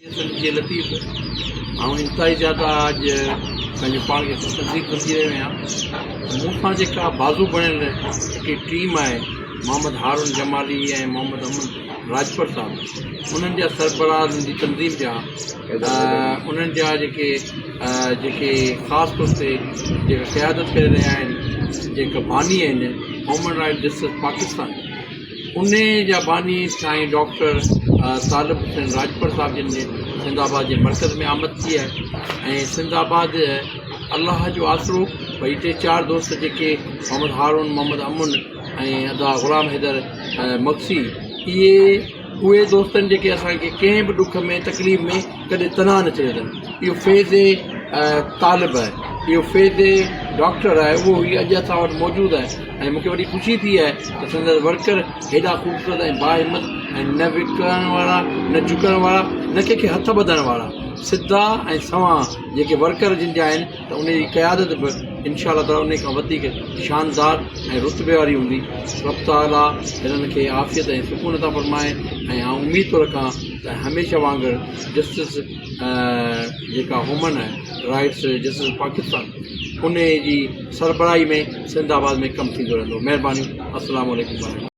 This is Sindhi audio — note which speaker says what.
Speaker 1: سنڌ جي لطيف آئون انتهائي زياده اڄ پنهنجو پاڻ کي خوش نصيب سمجهي رهيو آهيان مون سان جيڪا بازو بڻيل هڪڙي ٽيم آهي محمد هارون جمالي ۽ محمد امن راڄپر صاحب انهن جا سربراهه انهن جي تنظيم جا انهن جا جيڪي جيڪي خاص طور تي جيڪا قيادت ڪري رهيا آهن جيڪا باني آهن هيومن رائٽ جسٽس پاڪستان انهي جا باني سائين ڊاڪٽر طالب حسين راڄپر صاحب جن جي سنڌ آباد جي مرڪز ۾ آمد ٿي آهي ۽ سنڌ آباد الله جو آسرو ڀئي ٽي چار دوست جيڪي محمد هارون محمد امن ۽ ادا غلام حيدر مگسي اهي اهي دوستن جيڪي اسان کي ڪنهن به ڏک ۾ تڪليف ۾ ڪڏهن تنها نه ڇڏيو اٿن اهو فيض طالب آهي اهو فيض ڊاڪٽر آهي اهو هي اڄ اسان وٽ موجود آهي ۽ مونکي وڏي خوشي ٿي آهي ته سندس ورڪر هيڏا خوبصورت ۽ باهمت ۽ نه وڪڻڻ وارا نه جهڪڻ وارا نه ڪنهن کي هٿ ٻڌڻ وارا سڌا ۽ سنوان جيڪي ورڪر جن جا آهن ته ان جي قيادت به انشاء الله تعالٰي انهي کان وڌيڪ شاندار ۽ رتبي واري هوندي. رب تعالٰي هنن کي عافيت ۽ سڪون عطا فرمائي ۽ آئون اميد ٿو رکان ته هميشه وانگر جسٽس جيڪا هيومن رائٽس جسٽس پاڪستان انهي جي سربراهي ۾ سنڌ آباد ۾ ڪم ٿيندو رهندو. مهربانيون السلام عليڪم ورحمة.